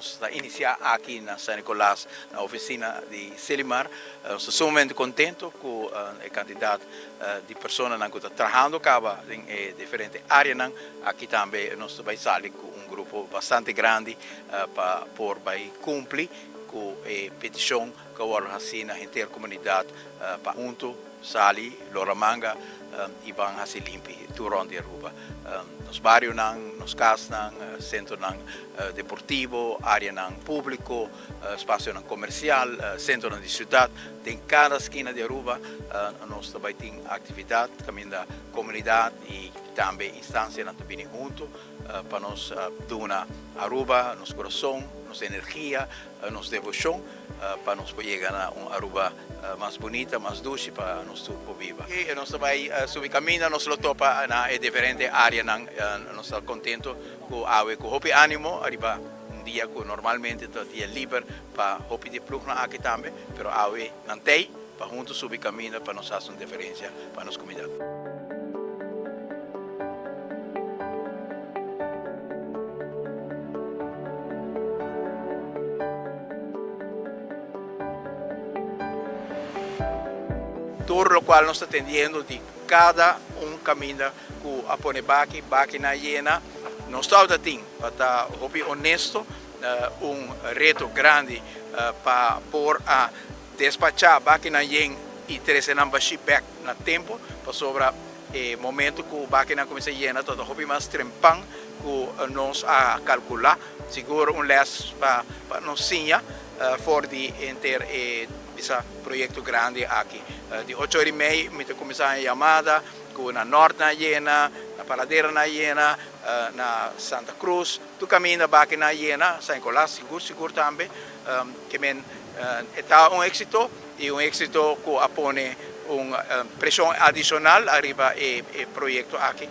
Nos ta inicia aki na San Nicolas na oficina di Selimar. Nos ta sumamente contento cu e cantidad di personanan cu ta trahando caba den e diferente areanan. Aki tambe nos ta bay sali cu un grupo bastante grandi pa por bay cumpli cu e peticion cu a wordo haci na henter comunidad pa hunto sali lora manga y ban haci limpi tur rond di Aruba. Nos barionan, nos casnan, centronan deportivo, areanan publico, spacionan comercial, centronan di ciudad, den cada skina di Aruba nos ta bay tin actividad caminda comunidad y tambe instancianan ta bini hunto pa nos duna Aruba nos corazon, nos energia, nos devocion pa nos por yega na un Aruba mas bunita, mas dushi pa nos tur por biba. Y nos ta bay subi caminda, nos lo topa na e diferente areanan. Nos ta contento cu awe cu hopi animo ariba un dia cu normalmente ta dia liber pa hopi di e plugnan aki tambe, pero awe nan tey pa hunto subi caminda pa nos haci un diferencia pa nos comunidad. Tur locual nos ta tendiendo di cada un caminda cu a pone baki, bakinan yena, nos tabata tin, pa ta hopi honesto, un reto grandi pa por a despachá bakinan yen i trese nan bashí bèk na tempu, pasobra e momento ku bakinan kuminsá yena tabata hopi mas trempan ku nos a kalkulá. Sigur un lès pa nos siña for di henter e bisa proyekto grandi aki. Di ocho ora i mei mi ta kuminsá haña yamada ku na Nòrt nan a yena, na Paradera nan a yena, na Santa Cruz. Tur kaminda baki nan a yena, San Nicolas sigur sigur tambe. Ke men e ta un éksito i un éksito ku a pone un preshon adishonal ariba e proyekto aki.